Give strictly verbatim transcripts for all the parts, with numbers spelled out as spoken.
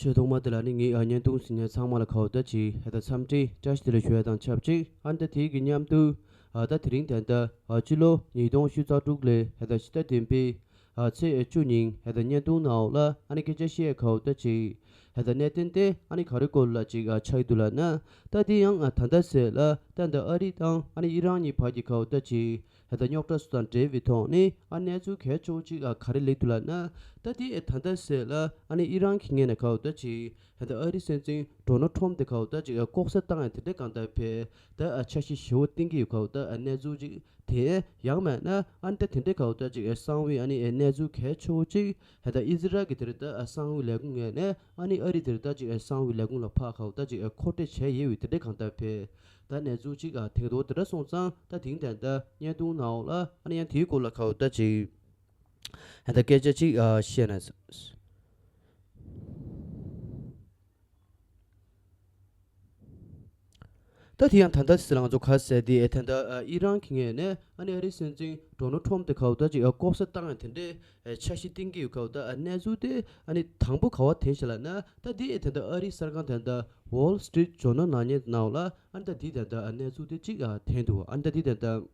ཆེས་ཐོག་མ་དེ་ལ་ནི་ངས་ཨ་བརྙན་ཐུང་གཟིགས་མཁན་ཚང་མ་ལ་ཁ་བ་ད་ཅིག་ཧེ་ད་འཚམས་འདྲི་བཀྲ་ཤིས་བདེ་ལེགས་ཞུ་ཡ་དང་ཆབས་ཅིག་ཨ་ནི་ད་དེའི་གི་མཉམ་དུ་ཨ་ད་དེ་རིང་ད་ད་ཨ་སྤྱི་ལོ་ཉིས་སྟོང་བཅུ་རྩ་དྲུག་ལོའི་ཧེ་ད་ཕྱི་ཟླ་བདུན་པའི་ཨ་ཚེས་བཅུ་ཉིན་ཧེ་ད་བརྙན་ཐུང་ནང་ལ་ཨ་ནི་སྐད་ཆ་བཤད་ཡ་ཁ་བ་ད་ཅིག་ཧེ་ད་གནད་དོན་དེ་ཨ་ནི་ག་རེ་སྐོར་ལ་ཅིག་ཨ་ཆགས་ཀྱི་འདུག་ལབ་ན། ད་དེ་ཡང་ཨ་ད་ད་ཟེར་ལ་ད་ད་ཨ་རི་དང་ཨ་ནི་ཨི་རན་གཉིས་བར་གྱི་ཁ་བ་ད་ཅིག་ཧེ་ད་རྙོག་དྲ་སོགས་དང་འབྲེལ་བའི་ཐོག་ནས་ཨ་གནས་ཚུལ་གལ་ཆེ་བོ་ཅིག་ཨ་ག་རེ་སླེབས་འདུག་ལབ་ན། ད་དེ་ཨེ་ད་ལྟ་ཟེར་ལ་ཨ་ནི་ཨི་རན་གྱི་ངོས་ནས་ཁ་བ་ད་ཅིག་ཧེ་ད་ཨ་རི་སྲིད་འཛིན་ཌོ་ནལ་ཊམ་དེ་ཁ་བ་ད་ཅིག་ཨ་ལྐོག་ཟ་བཏང་ཡ་དེ་འདྲའི་གང་ལྟར་བས་ད་ཨ་འཆར་གཞི་ཞེ་བོ་བཏིང་གི་ཡོད་ཁ་བ་ད་ཨ་གནས་ཚུལ་ཅིག་དེ་ཡང་མེད་ན་ཨ་ནི་ད་དེ་འདྲའི་ཁ་བ་ད་ཅིག་ཨ་གསང་བའི་ཨ་ནི་ཨེ་གནས་ཚུལ་གལ་ཆེ་བོ་ཅིག་ཧེ་ད་ཨི་ཟི་རལ་གྱི་དེ་རེད་ད་ཨ་གསང་བའི་ལས་ཁུངས་ངོས་ནས་ཨ་ནི་ཨ་རི་དེ་རེད་ད་ཅིག་ཨ་གསང་བའི་ལས་ཁུངས་ལ་ཕར་ཁ་བ་ད་ཅིག་ཨ་མཁོ་སྤྲོད་བྱས་ཡོད་པའི་དེ་འདྲའི་གང་ལྟར་བས། ད་གནས་ཚུལ་ཅིག་ཨ་དེ་འདྲ་དེ་འདྲ་སོང་ཙང་ད་དེང་དེང་ད་བརྙན་ཐུང་ནང་ལ་ཨ་ནི་ཡང་དེའི་སྐོར་ལ་ཁ་བ་ད་ཅིག་ཨ་ད་སྐད་ཆ་ཅིག་ཨ་བཤད་ན། ད་དེ་ཡང་ད་ལྟ་ཟེར་ལ་ང་ཚོ་ག་ཟེར་དེ་ཨེ་ད་ལྟ་ཨ་ཨི་རན་གྱི་ངོས་ནས་ཨ་ནི་ཨ་རིའི་སྲིད་འཛིན་ཌོ་ནལ་ཊམ་དེ་ཁ་བ་ད་ཅིག་ཨ་ལྐོག་ཟ་བཏང་ཡ་དེ་འདྲའི་ཨེ་འཆར་གཞི་བཏིང་གི་ཡོད་ཁ་བ་ད་ཨ་གནས་ཚུལ་དེ་ཨ་ནི་དང་པོ་ག་བ་དེ་ཞིག་ལབ་ན། ད་དེ་ཨེ་ད་ལྟ་ཨ་རིའི་གསར་ཁང་ད་ལྟ་Wall Street Journal་ནང་ཉིད་ནང་ལ་ཨ་ནི་ད་དེ་ད་ལྟ་ཨ་གནས་ཚུལ་དེ་གཅིག་ཨ་འཐེན་འདུག་ཨ་ནི་ད་དེ་ད་ལྟ་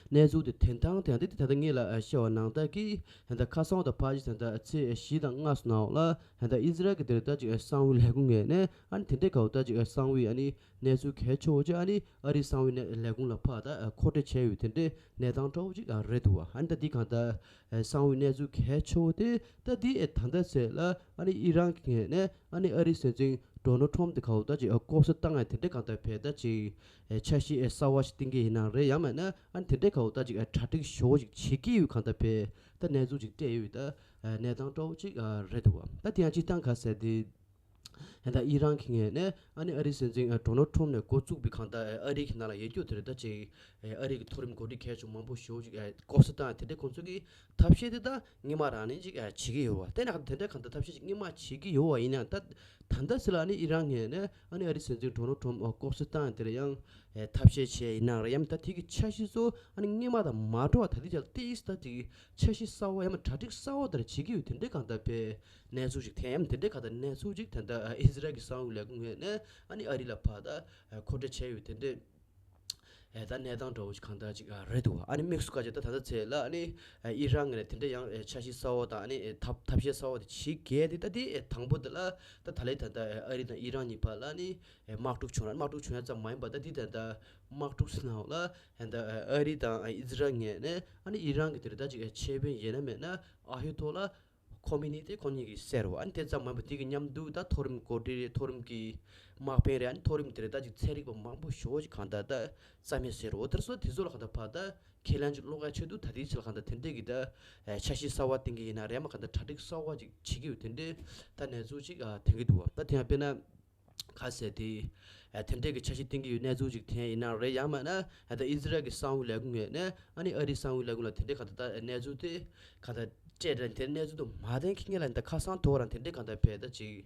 གནས་ཚུལ་དེ་འཐེན་སྟངས་དེ་ད་དེ་ད་ལྟ་ངེད་ལ་ཨ་བཤད་པ་ནང་ལྟར་གྱི་ད་ལྟ་ཁ་སང་དང་ཕར་ཕྱིན་ད་ལྟ་ཚེས་བཞི་དང་ལྔ་སོ་ནང་ལ་ད་ལྟ་ཨི་ཟི་རལ་གྱི་དེ་ད་ཅིག་ཨ་གསང་བའི་ལས་ཁུངས་ངོས་ནས་ཨ་ནི་དེ་འདྲའི་ཁ་བ་ད་ཅིག་ཨ་གསང་བའི་ཨ་ནི་གནས་ཚུལ་གལ་ཆེ་བོ་ཅིག་ཨ་ནི་ཨ་རིའི་གསང་བའི་གནས་ལས་ཁུངས་ལ་ཕར་ད་ཨ་མཁོ་སྤྲོད་བྱས་ཡོད་དེ་འདྲའི་གནས་སྟངས་འདྲ་བོ་ཅིག་ཨ་རེད་འདུག་བ། ཨ་ནི་ད་འདི་གང་ལྟར་ཨ་གསང་བའི་གནས་ཚུལ་གལ་ཆེ་བོ་དེ་ད་འདི་ཨེ་ད་ལྟ་ཚེ་ལ་ཨ་ནི་ཨི་རན་གྱི་ངོས་ནས་ཨ་ནི་ཨ་རིའི་སྲིད་འཛིན་ཌོ་ནལ་ཊམ་དེ་ཁ་བ་ད་ཅིག་ཨ་ལྐོག་ཟ་བཏང་ཡ་དེ་འདྲའི་གང་ལྟར་བས་ད་ཅིག་ཨེ་འཆར་གཞི་ཨེ་གསར་བ་ཞིག་བཏིང་གི་ཡིན་ན་རེད། ཡང་མིན་ན་ཨ་ནི་དེ་འདྲའི་ཁ་བ་ད་ཅིག་ཨེ་གྲ་སྒྲིག་ཞེ་བོ་ཞིག་བྱེད་ཀྱི་ཡོད་གང་ལྟར་བས་ད་གནས་ཚུལ་ཅིག་སྤྲད་ཡོད་ད་ཨེ་གནས་སྟངས་འདྲ་བོ་ཅིག་ཨ་རེད་འདུག་བ། ད་དེ་ཡང་སྤྱིར་བཏང་ག་ཟེར་དེ། ད་ཨི་རན་གྱི་ངོས་ནས་ཨ་ནི་ཨ་རིའི་སྲིད་འཛིན་ཨ་ཌོ་ནལ་ཊམ་ནས་འགོ་བཙུགས་པའི་གང་ལྟར་ཨ་རི་གི་ནང་ལ་ཡོད་རྒྱུ་དེ་རེད་ད་ཅིག་ཨ་རི་གི་མཐོ་རིམ་འགོ་ཁྲིད་གལ་ཆེ་མང་པོ་ཞེ་པོ་ཅིག་ཨ་ལྐོག་ཟ་བཏང་དེ་འདྲའི་ཁོང་ཚོ་གི་ཐབས་ཤེས་དེ་ད་སྔོན་མ་རང་ནས་ཅིག་ཨ་བྱེད་ཀྱི་ཡོད་བ། དེ་ན་དེ་འདྲ་གང་ལྟར་ཐབས་ཤེས་ཅིག་སྔོན་མ་བྱེད་ཀྱི་ཡོད་བ་ཡིན་ན་ད་ད་ལྟ་ཟེར་ལ་ཨ་ནི་ཨི་རན་ངོས་ནས་ཨ་ནི་ཨ་རིའི་སྲིད་འཛིན་ཌོ་ནལ་ཊམ་ཨ་ལྐོག་ཟ་བཏང་དེ་ལ་ཡང་ཨ་ཐབས་ཤེས་བྱས་ཡིན་ན་རེད། ཡང་ད་དེ་གི་འཆར་གཞི་ཚོ་ཨ་ནི་སྔོན་མ་དང་མ་འདྲ་བ་ད་དེ་ཅག་ཏིས་ད་དེ་གི་འཆར་གཞི་གསར་བ་ཡང་མ་གྲ་སྒྲིག་གསར་བ་དེ་འདྲ་བྱེད་ཀྱི་ཡོད་དེ་འདྲའི་གང་ལྟར་བས། གནས་ཚུལ་ཞིག་ཐོན་ཡ་དེ་འདྲའི་ག་ད་གནས་ཚུལ་ཅིག་ད་ལྟ་ཨི་ཟི་རལ་གྱི་གསང་བའི་ལས་ཁུངས་ངོས་ནས་ཨ་ནི་ཨ་རི་ལ་ཕར་ད་མཁོ་སྤྲོད་བྱས་ཡོད་དེ་འདྲའི་ད་གནས་སྟངས་འདྲ་བོ་ཞིག་གང་ལྟར་ཅིག་རེད་འདུག་ཨ་ནི་དམིགས་སུ་བཀར་བྱས་ད་ད་ལྟ་ཚེ་ལ་ཨ་ནི་ཨི་རན་ངོས་ནས་དེ་འདྲའི་ཡང་འཆར་གཞི་གསར་བ་དང་ཨ་ནི་ཐབས་ཐབས་ཤེས་གསར་བ་དེ་བྱེད་གལ་ཏེ་ད་དེ་དང་པོ་དེ་ལ་ད་ད་ལས་ད་ལྟ་ཨ་རི་དང་ཨི་རན་གཉིས་བར་ལ་ཨ་ནི་དམག་འཁྲུག་བྱུང་ན་དམག་འཁྲུག་བྱུང་ཡ་ཙམ་མ་ཡིན་པ་ད་དེ་ད་ལྟ་དམག་འཁྲུག་ཟེར་ནའང་ལ་ད་ལྟ་ཨ་རི་དང་ཨི་ཟི་རལ་ངོས་ནས་ཨ་ནི་ཨི་རན་གྱི་དེ་རེད་ད་ཅིག་ཁེ་ཕན་ཡོད་ན་མེད་ན་ཨ་ཧོའི་ཐོག་ལ། ཁོ་མི་ནི་དེ་ཁོ་གཉིས་ཀྱི་སེ་རེད་བ། ཨ་ནི་དེ་ཙམ་མ་ཡིན་པ་དེ་གི་མཉམ་དུ་ད་མཐོ་རིམ་འགོ་ཁྲིད་རེད། མཐོ་རིམ་གྱི་དམག་དཔོན་རེད། ཨ་ནི་མཐོ་རིམ་དེ་རེད་ད་ཅིག་ཚན་རིག་པ་མང་པོ་ཞེ་པོ་ཅིག་གང་ལྟར་ད་རྩ་མེད་སེ་རེད་བ། དེར་སོ་དེ་ཚོ་ལ་གང་ལྟར་ཕར་ད་ཁས་ལེན་ཅིག་སློག་ཡ་ཆེད་དུ་ད་དེའི་ཕྱི་ལ་གང་ལྟར་དེ་འདྲས་ཀྱི་ད་འཆར་གཞི་གསར་བ་བཏིང་གི་ཡིན་ན་རེད་མ་གང་ལྟར་གྲ་སྒྲིག་གསར་བ་ཅིག་བྱེད་ཀྱི་ཡོད་དེ་འདྲས་ད་གནས་ཚུལ་ཅིག་ཐོན་གྱི་འདུག་བ། ད་དེ་ཡང་དཔེར་ན། ག་ཟེར་དེ། ཨ་དེ་འདྲས་ཀྱི་འཆར་གཞི་བཏིང་གི་ཡོད་གནས་ཚུལ་ཅིག་ཐོན་ཡིན་ན་རེད། ཡང་མིན་ན་ཨ་ད་ཨི་ཟི་རལ་གྱི་གསང་བའི་ལས་ཁུངས་ངོས་ནས་ཨ་ནི་ཨ་རིའི་གསང་བའི་ལས་ཁུངས་ལ་དེ་འདྲས་ག་ད་ད་གནས་ཚུལ་དེ་ག་ད་སྤྲད་ར་དེ་གནས་ཚུལ་དུ་མ་བསྟན་ཁྱི་ངེས་ལ་ད་ཁ་སང་དོ་རང་དེ་འདྲས་ག་ད་བས་ད་ཅིག་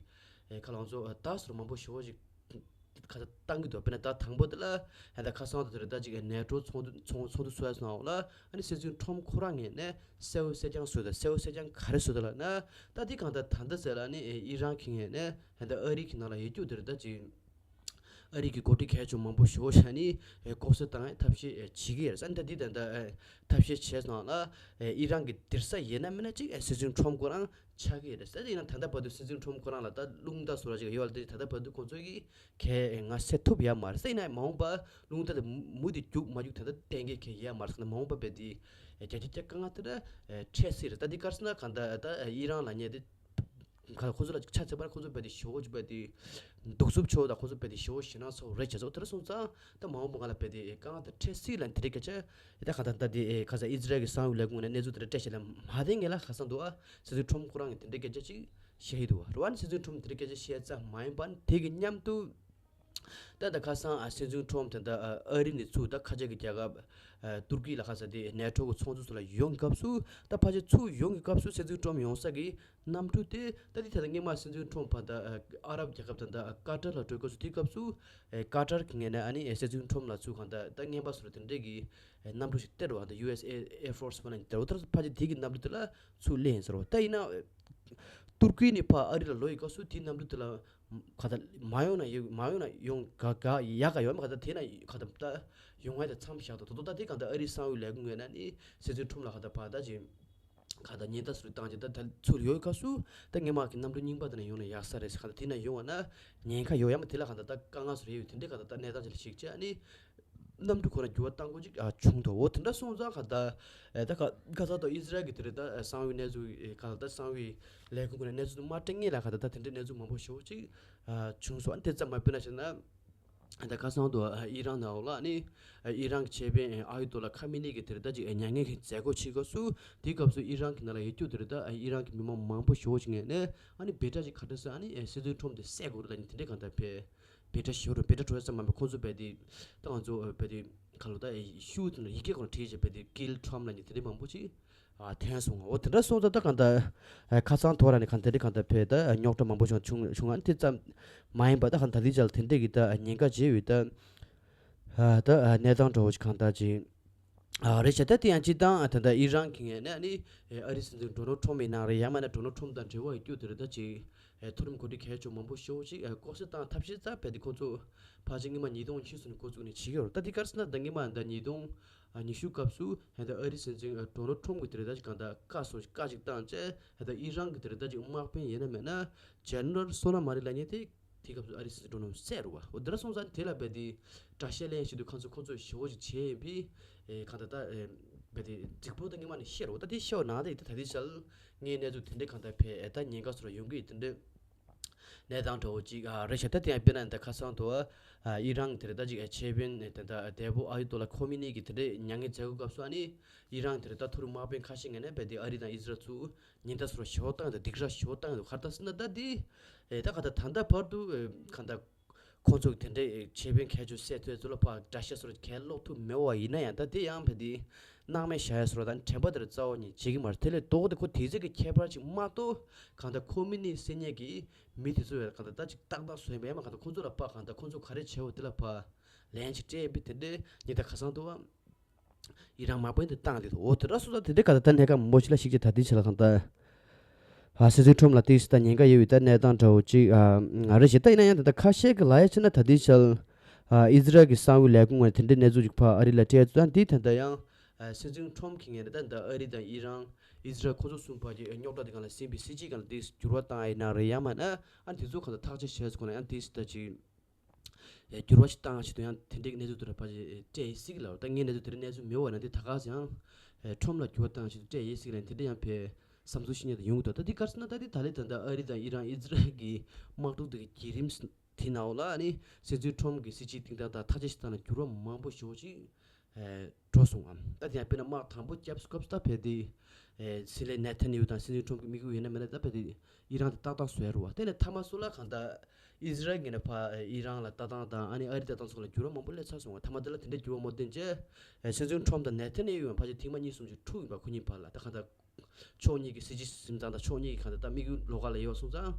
ཨེ་ཁ་ལང་ཚོ་ད་སོར་མང་པོ་ཞེ་པོ་ཅིག་ག་ད་བཏང་གི་འདུག་དཔེར་ན་ད་དང་པོ་དེ་ལ་ཨ་ད་ཁ་སང་དུ་དེ་རེད་ད་ཅིག་ཨེ་ནེ་ཊོ་ཚོགས་འདུ་ཚོགས་ཚོགས་འདུ་ཚོགས་ཡ་སོང་ལ་ཨ་ནི་སྲིད་འཛིན་ཁྲོམ་ཁོ་རང་ངོས་ནས་གསལ་བོ་གསལ་རྐྱང་བཟོས་ད་གསལ་བོ་གསལ་རྐྱང་ག་རེ་བཟོས་ད་ལ་ན་ད་འདི་གང་ད་ད་ད་ཟེར་ལ་ནི་ཨེ་ཨི་རན་ཁྱི་ངེས་ནས། ད་ལྟ་ཨ་རི་གི་ནང་ལ་ཡོད་རྒྱུ་དེ་རེད་ད་ཅིག་ཨ་རི་གི་འགོ་ཁྲིད་གལ་ཆེ་མང་པོ་ཞེ་པོ་ཞིག་ནི་ལྐོག་ཟ་བཏང་ཡའི་ཐབས་ཤེས་བྱེད་ཀྱི་ཡོད་རེད། ད་འདི་ད་ལྟ་ཐབས་ཤེས་བྱས་སོང་ལ་ཨི་རན་གྱི་སྡེར་ས་ཡིན་ན་མིན་ན་ཅིག་སྲིད་འཛིན་ཁྲོམ་ཁོ་རང་ཆགས་ཀྱི་ཡོད་རེད། ད་ཡིན་ན་ད་ལྟ་བར་དུ་སྲིད་འཛིན་ཁྲོམ་ཁོ་རང་ལ་ད་རླུང་རྟ་བཟོ་ར་ཅིག་ཡོད་ལ་ད་ད་ལྟ་བར་དུ་ཁོང་ཚོ་གིས་གས་ང་སེལ་ཐུབ་ཡ་མ་རེད། ཡིན་ན་མ་འོངས་པ་རླུང་རྟ་དེ་མུ་མཐུད་རྒྱུག་མ་རྒྱུག་ད་ལྟ་གཏན་འཁེལ་གས་ཡ་མ་རེད། མ་འོངས་པ་རྦད་དེ་བརྒྱ་ཆ་བརྒྱ་དཀའ་ངལ་དེ་འཕྲད་སྲིད་རེད། ད་འདི་ག་རེ་ཟེར་ན་གང་ལྟར་ད་ཨི་རན་ལབ་མཁན་དེ། ཁ་ཁོ་ཚོ་ལ་ཆ་ཚད་པར་ཁོ་ཚོ་རྦད་དེ་ཞེ་པོ་ཅིག་རྦད་དེ་གདུག་རྩུབ་ཆེ་བོ་དང་ཁོ་ཚོ་རྦད་དེ་ཞེ་པོ་ཞེད་སྣང་ཚ་བོ་རེད་བྱས་ཙང་། དེ་འདྲ་སོང་ཙང་ད་མ་འོངས་པ་ང་ལ་རྦད་དེ་དཀའ་ངལ་དེ་འཕྲད་སྲིད་ལ་འདི་འདྲའི་སྐད་ཆ་ད་ག་ད་ད་དེ་ཁ་ས་ཨི་ཟི་རལ་གྱི་གསང་བའི་ལས་ཁུངས་ནས་གནས་ཚུལ་དེ་འདྲ་སྤྲད་བྱས་ལ་མ་བསྟན་ངེས་ལ་ཁ་སང་འདུག་ཨ། སྲིད་འཛིན་ཁྲོམ་ཁོ་རང་གིས་དེ་འདྲའི་སྐད་ཆ་ཅིག་བཤད་ཡི་འདུག་ཨ། རེད་བ། ཨ་ནི་སྲིད་འཛིན་ཁྲོམ་དེ་འདྲའི་སྐད་ཆ་བཤད་ཙམ་མ་ཡིན་པ་དེ་གི་མཉམ་དུ། ད་ད་ཁ་སང་ཨ་སྲིད་འཛིན་ཁྲོམ་དེ་འདྲ་ཨ་ཨ་རི་ནས་ཚུར་ད་ཁ་ཆེ་གི་རྒྱལ་ཁབ་ཨ་ཏུར་ཀི་ལ་ཁ་ས་དེ་ནེ་ཊོ་གི་ཚོགས་འདུ་ཚོ་ལ་ཡོང་སྐབས་སུ། ད་ཕལ་ཆེར་ཚུར་ཡོང་གི་སྐབས་སུ་སྲིད་འཛིན་ཁྲོམ་ཡོང་ས་གི་གནམ་གྲུ་དེ་ད་དེ་ད་ད་སྔོན་མ་སྲིད་འཛིན་ཁྲོམ་ཕ་ད་ཨ་ཨ་རབ་རྒྱལ་ཁབ་དང་ད་ཀ་ཏར་ལ་འགྲོ་སྐབས་སུ་དེ་སྐབས་སུ་ཨེ་ཀ་ཏར་གི་ངོས་ནས་ཨ་ནི་ཨེ་སྲིད་འཛིན་ཁྲོམ་ལ་ཚུར་གང་ད་ད་རྔན་པ་སོགས་དེ་འདྲས་ཀྱི་ཨེ་གནམ་གྲུ་ཞིག་སྟེར་བ་ད་ཡུ་ཨེས་ཨེ་ཨེར་ཕོར་སི་ཝན་ལ་སྟེར་བ། ད་ཕལ་ཆེར་དེ་གི་གནམ་གྲུ་དེ་ལ་ཚུར་སླེབས་ཡིན་ཟེར་བ། ད་ཡིན་ན། ཏུར་ཀི་ནས་ཕར་ཨ་རི་ལ་ལོག་ཡི་སྐབས་སུ་དེའི་གནམ་གྲུ་དེ་ལ་ག་ད་མ་ཡོང་ན་ཡོང་མ་ཡོང་ན་ཡོང་ག་ག་ཡག་ག་ཡོད་མ་ག་ད་དེ་ན་ག་ད་ད་ཡོང་བ་ད་མཚམས་བཞག་ད་དོ་དོ་ད་དེ་ག་ད་ཨ་རི་གསང་བའི་ལས་ཁུངས་ངོས་ནས་ནི་སྲིད་ཚོགས་ཁྲོམ་ལ་ག་ད་ཕར་ད་ཅིག་ག་ད་ཉེན་བརྡ་སུ་རེ་བཏང་ཅིག་ད་ད་ཚུར་ཡོང་སྐབས་སུ་ད་སྔོན་མ་གི་གནམ་གྲུ་རྙིང་པ་དེ་ན་ཡོང་ན་ཡག་ས་རེད་ཟེར་ག་ད་དེ་ན་ཡོང་བ་ན་ཉེན་ཁ་ཡོད་ཡ་མ་དེ་ལ་ག་ད་ད་དཀའ་ངལ་སུ་རེ་ཡོད་དེ་འདྲ་ག་ད་ད་གནས་སྟངས་ཅིག་ལ་གཞིགས་བྱས་ནི། གནམ་གྲུ་ཁོ་ན་འགྱུར་བ་གཏང་དགོས་ཅིག་ཨ་བྱུང་འདུག་འོ་དེ་འདྲ་སོང་ཙང་ག་ད་ཨེ་ད་ག་ག་ས་དང་ཨི་ཟི་རལ་གྱི་དེ་རེད་ད་གསང་བའི་གནས་ཚུལ་ག་ད་གསང་བའི་ལས་ཁུངས་ཀྱི་གནས་ཚུལ་དུ་མ་སྤྲད་ངེས་ལ་ག་ད་ད་དེ་འདྲའི་གནས་ཚུལ་མང་པོ་ཞེ་པོ་ཅིག་ཨ་བྱུང་སོང་། ཨ་ནི་དེ་ཙམ་མ་དཔེར་ན་བྱས་ན་ད་ཁ་སང་དུ་ཨི་རན་ནང་ལ་ནི་ཨི་རན་གྱི་ཆེད་དཔོན་ཨ་ཡུ་ཏོ་ལ་ཁ་མི་ནི་གི་དེ་རེད་ད་ཅིག་མྱ་ངན་གྱི་མཛད་སྒོ་བྱེད་སྐབས་སུ་དེའི་སྐབས་སུ་ཨི་རན་གྱི་ནང་ལ་ཡོད་རྒྱུ་དེ་རེད་ད་ཨི་རན་གྱི་མི་མང་མང་པོ་ཞེ་པོ་ཅིག་ངས་ནི་ཨ་ནི་བེ་ཏྲ་ཅིག་ག་འདྲ་ཟེར་ཨ་ནི་སྲིད་དོན་ཁྲོམ་དེ་སད་དགོས་རེད་ལ་ནི་དེ་འདྲའི་གང་ལྟར་བས། བེ་ཏྲ་ཞུ་རུ་བེ་ཏྲ་འགྲོ་ས་མ་མེད་ཁོང་ཚོ་བེ་ཏི་ད་ང་ཚོ་བེ་ཏི་ཁ་ལོ་ད་ཤུ་དེ་ནི་ཡི་གེ་ཁོ་ན་བྲིས་བྱས་བེ་ཏི་ཀིལ་ཁྲམ་ལ་ནི་དེ་འདྲའི་མང་པོ་ཅིག་ཨ་ཐོན་སོང་། འོ་དེ་འདྲ་སོང་ཙང་ད་གང་ལྟར་ཁ་སང་ཐོ་ར་ནི་གང་དེ་འདྲའི་གང་ལྟར་བེ་ད་རྙོག་དྲ་མང་པོ་བྱུང་བྱུང་ཨ་ནི་དེ་ཙམ་མ་ཡིན་པ་ད་གང་ད་ལི་ཅལ་དེ་འདྲའི་གི་ད་ཉེན་ཁ་བྱེད་འོས་ད་ད་གནས་སྟངས་འདྲ་བོ་ཅིག་གང་ལྟར་ཅིག་ཨ་རེད་བྱས་ད་དེ་ཡང་སྤྱི་བཏང་ད་ལྟ་ཨི་རན་གྱི་ངོས་ནས་ནི་ཨ་རི་སྲིད་འཛིན་ཌོ་ནལ་ཁྲོམ་ཡིན་ན་རེད་ཡང་མིན་ན་ཌོ་ནལ་ཁྲོམ་དང་འབྲེལ་བ་ཡོད་རྒྱུ་དེ་རེད་ད་ཅིག་མཐོ་རིམ་འགོ་ཁྲིད་གལ་ཆེ་མང་པོ་ཞེ་པོ་ཅིག་ལྐོག་ཟ་དང་ཐབས་ཤེས་རྩ་བས་དེ་ཁོང་ཚོ་ཕལ་ཆེར་སྔོན་མ་ཉིས་སྟོང་ཉི་ཤུ་ཙམ་ནས་འགོ་བཙུགས་ནས་བྱེད་ཀྱི་ཡོད་རེད། ད་དེ་ག་རེ་ཟེར་ན་ད་སྔོན་མ་ད་ཉིས་སྟོང་ཉི་ཤུ་སྐབས་སུ་ད་ཨ་རི་སྲིད་འཛིན་ཌོ་ནལ་ཁྲོམ་གྱི་དེ་རེད་ད་ཅིག་གང་ལྟར་བཀའ་སོང་བཀའ་ཅིག་བཏང་བྱས་ད་ཨི་རན་གྱི་དེ་རེད་ད་ཅིག་དམག་དཔོན་ཡིན་ན་མིན་ན་ཇེ་ནེ་རལ་སོ་ན་མ་རི་ལབ་མཁན་དེ། དེའི་སྐབས་སུ་ཨ་རི་སྲིད་འཛིན་ཌོ་ནལ་སད་རུ་བ་འོ་དེ་འདྲ་སོང་ཙང་དེ་ལ་བས་དེ་དགྲ་ཤ་ལེན་བཞིན་དུ་ཁོང་ཚོ་ཁོང་ཚོས་ཞེ་པོ་ཅིག་བྱས་ཡིན་པས་ཨེ་གང་ལྟར་ད་ཨེ་བས་དེ་རྫིག་པོ་ད་སྔོན་མ་ནས་བཤད་རུ་བ་ད་དེ་བཤད་བ་ནང་དེ་ད་དེ་ཞལ་ངའི་གནས་ཚུལ་དེ་འདྲའི་གང་ལྟར་བས་ཨེ་ད་ཉེན་ཁ་སོ་ར་ཡོང་གི་དེ་འདྲའི་གནས་སྟངས་འདྲ་བོ་ཅིག་ཨ་རེད་ཤག་ད་དེ་ཡང་དཔེར་ན་ད་ཁ་སང་དུ་ཨ་ཨི་རན་དེ་རེད་ད་ཅིག་ཨེ་ཆེད་དཔོན་ཨེ་ད་ད་འདས་པོ་ཨ་ཡུ་ཏོ་ལ་ཁོ་མི་ནི་གི་དེ་འདྲའི་མྱ་ངན་མཛད་སྒོ་སྐབས་སུ་ཨ་ནི་ཨི་རན་དེ་རེད་ད་མཐོ་རིམ་དམག་དཔོན་ཁ་ཤས་ངོས་ནས་བས་དེ་ཨ་རི་དང་ཨི་ཟི་རལ་ཚུ་ཉེན་བརྡ་སོགས་ཞེ་པོ་བཏང་ཡོད། སྡིགས་ར་ཞེ་པོ་བཏང་ཡོད། ག་རེ་ཟེར་ན་ད་འདི་ཨེ་ད་ག་ད་ད་ལྟ་བར་དུ་ཨེ་ག་ད་ཁོང་ཚོ་དེ་འདྲའི་ཆེད་དཔོན་གལ་ཆེ་སེ་ཐོས་ཚོ་ལ་ཕར་དགྲ་ཤ་སོར་གལ་སློག་ཐུབ་མེད་པ་ཡིན་ན་ཡང་ད་དེ་ཡང་བས་དེ་སྣང་མེད་བཞག་ཡ་སོར་ད་དྲན་པ་དེར་རྩ་བ་ཉིད་བྱེད་ཀྱི་མ་རེད། དེ་ལས་ལྡོག་སྟེ་ཁོ་དེ་ཚོ་གི་ཁྱད་པར་ཅིག་མ་གཏོགས་ག་ད་ཁོ་མི་ནི་སེ་ཉེ་གི་མི་དེ་ཚོ་ཡང་ག་ད་ད་ཅིག་ཏག་ཏག་བཟོས་མེད་མ་ག་ད་ཁོང་ཚོ་ལ་ཕར་ག་ད་ཁོང་ཚོ་ག་རེ་བྱས་བ་དེ་ལ་ཕར་ལན་ཅིག་སྤྲད་ཡིན་པས་དེ་འདྲའི་ཉེན་བརྡ་ཁ་སང་དུ་བ། ཡི་རང་མ་པོ་འདི་བཏང་འདི་འོ་དེ་འདྲ་སོང་ཙང་དེ་འདྲའི་ག་ད་ལྟ་གནད་འགག་མང་པོ་ཞིག་ལ་ཞིག་ཅིག་ད་ལྟའི་ཆ་ལ་གང་ལྟར་ཨ་སྲིད་ཚོགས་ཁྲོམ་ལ་ཏིས་ད་ཉེན་ཁ་ཡོད་པའི་ད་གནས་སྟངས་འདྲ་བོ་ཅིག་ཨ་ང་རེ་ཞེ་ད་ཡིན་ན་ཡང་ད་ལྟ་ཁ་ཤས་ཀྱི་ལ་ཡ་ཕྱིན་ན་ད་ལྟའི་ཆ་ལ་ཨ་ཨི་ཛི་རལ་གྱི་གསང་བའི་ལས་ཁུངས་ངོས་དེ་འདྲའི་གནས་ཚུལ་ཅིག་ཕར་ཨ་རི་ལ་སྤྲད་ཚུལ་དང་འདི་ད་ལྟ་ཡང་ཨ་སྲིད་ཚོགས་ཁྲོམ་གྱི་ངོས་ནས་ད་ད་ཨ་རི་དང་ཨི་རན་ཨི་ཛི་རལ་ཁོ་ཚོ་གསུམ་བར་གྱི་རྙོག་དྲ་དེ་གང་ལ་ཟིན་པའི་སྲིད་ཇུས་གང་ལ་ཏིས་འགྱུར་བ་བཏང་ཡ་ཡིན་ན་རེད་ཡང་མིན་ན་ཨ་དེ་ཚོ་གང་ལ་ཐག་གཅོད་བྱས་ཚུལ་ཁོ་ན་ཡང་ཏིས་ད་ཅིག་འགྱུར་བ་ཞིག་བཏང་ཆེད་དུ་ཡང་དེ་འདྲའི་གནས་ཚུལ་དུ་ར་ཕ་ཅེ་སྤྲད་ཡིན་སྲིད་ཀྱི་ལ། ད་ངས་གནས་ཚུལ་དེ་འདྲའི་གནས་ཚུལ་མེད་བ་ན་འདི་ད་ག་ཟེ་ཡང་ཁྲོམ་ལ་འགྱུར་བ་བཏང་ཆེད་དུ་སྤྲད་ཡིན་སྲིད་ཀྱི་ལ་དེ་འདྲ་ཡང་ཕེ་བསམ་ཚུལ་ཤི་ཉེ་དུ་ཡོང་གི་འདུག་ད་འདི་གར་སོང་ན་ད་འདི་ད་ལེ་ད་ད་ཨ་རི་དང་ཨི་རན་ཨི་ཛི་རལ་གྱི་དམག་འཁྲུག་དེ་གི་བརྒྱུད་རིམ་དེ་ནང་ལ་ནི་སྲིད་ཚོགས་ཁྲོམ་གྱི་སྲིད་ཇུས་སྟེང་ད་ད་ཐག་གཅོད་ཞིག་བཏང་ན་འགྱུར་བ་མང་པོ་ཞེ་པོ་ཅིག་འགྲོ་སོང་ཨ། ད་དེ་ཡང་དཔེར་ན་དམག་དང་པོ་བརྒྱབ་སྐབས་སུ་ད་ཕེ་དེ་སྲིད་བློན་ནེ་ཐན་ཡ་ཧུ་དང་སྲིད་ཚོགས་ཁྲོམ་གྱི་དམིགས་ཡུལ་ཡིན་ན་མིན་ན་ད་ཕེ་དེ། ཨི་རན་དེ་ཏག་ཏག་བཟོས་རུ་བ། དེ་ནས་མཐའ་མ་སུ་ལ་གང་ལྟར་ཨི་ཟི་རལ་གྱི་ནས་ཕ་ཨི་རན་ལ་ལྟ་སྟངས་དང་ཨ་ནི་ཨ་རི་ལྟ་སྟངས་སོགས་ལ་འགྱུར་བ་མང་པོ་སླེབས་ཚར་སོང་བ། མཐའ་མ་དེ་ལ་དེ་འདྲའི་འགྱུར་བ་མ་བཏོན་རྗེས་སྲིད་ཚོགས་ཁྲོམ་དང་ནེ་ཐན་ཡ་ཧུ་ཡང་ཕལ་ཆེར་ཐེངས་མ་གཉིས་གསུམ་ཞིག་འཁྲུག་ཡིན་པ་ཁོ་གཉིས་བར་ལ། ད་གང་ལྟར་ཕྱོགས་གཉིས་ཀྱི་སྲིད་ཇུས་འཛིན་སྟངས་དང་ཕྱོགས་གཉིས་ཀྱི་གང་ལྟར་ད་དམིགས་ཡུལ་ལོགས་ཀ་ལ་ཡོད་པ་སོང་ཙང་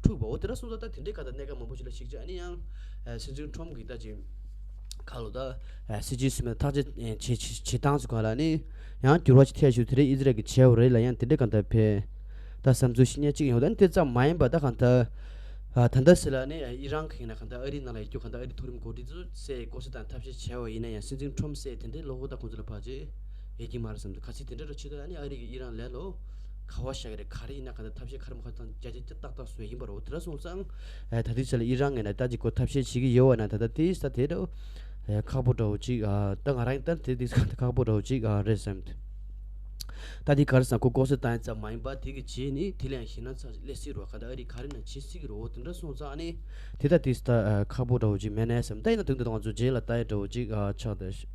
འཁྲུག་པ། འོ་དེ་འདྲ་སོང་ཙང་ད་དེ་འདྲའི་གང་ལྟར་གནད་འགག་མང་པོ་ཞིག་ལ་གཞིགས་རྗེས་ཨ་ནི་ཡང་སྲིད་ཚོགས་ཁྲོམ་གྱི་ད་ཅིག་ཁ་ལོ་ད་སྲིད་ཇུས་སྲིད་མེད་ཐག་གཅོད་བྱེད་བྱེད་བྱེད་སྟངས་སུ་གང་ལ་ནི་ཡང་འགྱུར་བ་ཞིག་ཐེབས་ཞུ་དེ་རིང་ཨི་ཟི་རལ་གྱི་བྱས་པ་རེད་ལ། ཡང་དེ་འདྲའི་གང་ལྟར་ཕེ་ད་བསམ་ཚུལ་ཤི་ཉེ་གཅིག་ཡོང་ད་ནི་དེ་ཙམ་མ་ཡིན་པ་ད་གང་ལྟར་ད་ལྟ་སི་ལ་ནི་ཨི་རན་གྱི་ཡིན་ན་གང་ལྟར་ཨ་རིའི་ནང་ལ་ཡོད་རྒྱུ་གང་ལྟར་ཨ་རིའི་མཐོ་རིམ་འགོ་ཁྲིད་ཚོ་སེ་ལྐོག་ཟ་དང་ཐབས་ཤེས་བྱས་པ་ཡིན་ན་ཡང་སྲིད་འཛིན་ཁྲོམ་སེ་དེ་འདྲའི་བློ་ཁོག་ད་ཁོང་ཚོ་ལ་ཕལ་ཆེར་ཡོད་ཀྱི་མ་རེད་བསམ་འདུག་ག་ཚིག་དེ་འདྲ་ར་ཆུ་ད་ཨ་ནི་ཨ་རི་གི་ཨི་རན་ལས་ལོ་ག་བ་ཤ་གི་རེད། ག་རེ་ཡིན་ན་གང་ལྟར་ཐབས་ཤེས་ག་རེ་མ་ག་རེ་དང་རྒྱ་ཆེ་ཏག་ཏག་བཟོས་ཡིན་པ་རེད། འོ་དེ་འདྲ་སོང་ཙང་ཨ་ད་ལྟའི་ཆ་ལ་ཨི་རན་ངོས་ནས་ད་ཅིག་ཁོ་ཐབས་ཤེས་བྱེད་ཀྱི་ཡོད་བ་ན་ད་ལྟ་དེ་ས་དེ་འདྲ་ཨ་ཁག་པོ་འདྲ་བོ་ཅིག་ཨ་ད་ང་རང་ད་དེ་དེ་ཁག་པོ་འདྲ་བོ་ཅིག་ཨ་རེད་བསམ་འདུག་ད་དེ་ག་རེ་ཟེར་ན་ཁོ་ལྐོག་ཟ་བཏང་ཡ་ཙམ་མ་ཡིན་པ་དེ་གི་རྗེས་ནི་དེ་ལ་ཡང་ཞེད་སྣང་ཚ་ཞིག་སླེབས་སྲིད་རེད་བ། ག་ད་ཨ་རི་ག་རེ་ན་བྱེད་སྲིད་ཀྱི་རེད། འོ་དེ་འདྲ་སོང་ཙང་ཨ་ནི་དེ་ད་དེ་ད་ཁག་པོ་འདྲ་བོ་ཅིག་མེད་ནས་བསམ། ད་ཡིན་ན་དུང་དུ་ང་ཚོ་རྗེས་ལ་ལྟ་ཡ་འདྲ་བོ་ཅིག་ཨ་ཆགས་བསྡད་ཤག་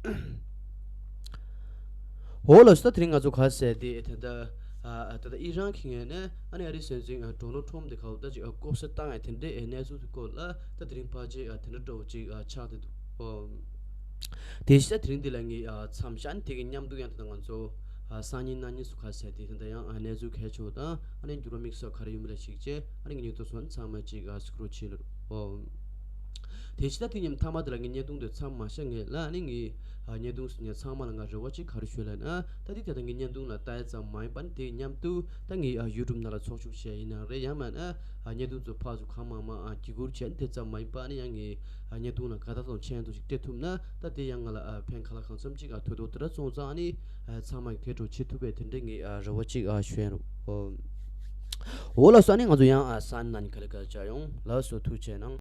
འོ་ལགས་སོ། ད་དེ་རིང་ང་ཚོ་ག་ཟེར་དེ་ད་ད་ད་ད་ཨི་རན་གྱི་ངོས་ནས་ཨ་ནི་ཨ་རིའི་སྲིད་འཛིན་ཌོ་ནལ་ཁྲོམ་དེ་ག་བོ་ད་ཅིག་ལྐོག་ཟ་བཏང་ཡ་དེ་འདྲའི་གནས་ཚུལ་དེ་སྐོར་ལ་ད་དེ་རིང་ཕལ་ཆེར་དེ་འདྲ་འདྲ་བོ་ཅིག་ཆགས་བསྡད་འདུག་དེ་བཞིན་དེ་རིང་འདི་ལ་ངས་མཚམས་བཞག་ནས་དེ་གི་མཉམ་དུ་ཡང་ད་ང་ཚོ་སང་ཉིན་གནངས་ཉིན་སུ་ག་ཟེར་དེ་ད་ཡང་གནས་ཚུལ་གལ་ཆེ་བ་དང་ཨ་ནི་འགྱུར་བ་དམིགས་བསལ་ག་རེ་ཡོད་མེད་ལ་གཞིགས་བྱས་ཨ་ནི་ངས་ཉིན་ཐོ་སོང་ཚང་མ་ཅིག་གཟིགས་རོགས་བྱེད་ལ། དེ་བཞིན་ད་དེ་མཉམ་མཐའ་མ་དེ་ལ་ངའི་བརྙན་ཐུང་དེ་མཚམས་མ་བཞག་ངེས་ལ་ཨ་ནི་ངའི་ཨ་བརྙན་ཐུང་ངས་ཚང་མ་ལ་ང་རེ་བ་གཅིག་ག་རེ་ཞུ་ལབ་ན་ད་དེ་ད་ལྟ་ངའི་བརྙན་ཐུང་ལ་ལྟ་ཡ་ཙམ་མ་ཡིན་པ་ནི་དེ་མཉམ་དུ་ད་ངའི་ཨ་ཡུ་ཊུབ་ནང་ལ་ཚོགས་ཞུགས་བྱས་ཡིན་ན་རེད། ཡང་མིན་ན་ཨ་བརྙན་ཐུང་ཚོ་ཕར་ཚུར་གང་མང་མང་ཨ་བརྒྱུད་བསྐུར་བྱས་ནི་དེ་ཙམ་མ་ཡིན་པ་ཨ་ནི་ཡང་ངའི་ཨ་བརྙན་ཐུང་ལ་དགའ་རྟགས་དང་མཆན་དུ་ཞིག་སྤྲད་ཐུབ་ན་ད་དེ་ཡང་ང་ལ་ཨ་ཕན་ཁ་ལག་གང་འཚམ་ཅིག་ཨ་ཐོགས་མདོག་དེ་འདྲ་སོང་ཙང་ཨ་ནི་ཨ་ཚང་མ་གི་དེ་འགྲོ་བྱེད་ཐུབ་པའི་དེ་འདྲའི་ངའི་ཨ་རེ་བ་གཅིག་ཨ་ཞུ་ཡ་རོགས། འོ་ལགས་སོ། ཨ་ནི་ང་ཚོ་ཡང་ཨ་ས་ནང་ག་ལེ་ག་ལེ་བྱ་ཡོང་། ལགས་སོ། ཐུགས་རྗེ་གནང་།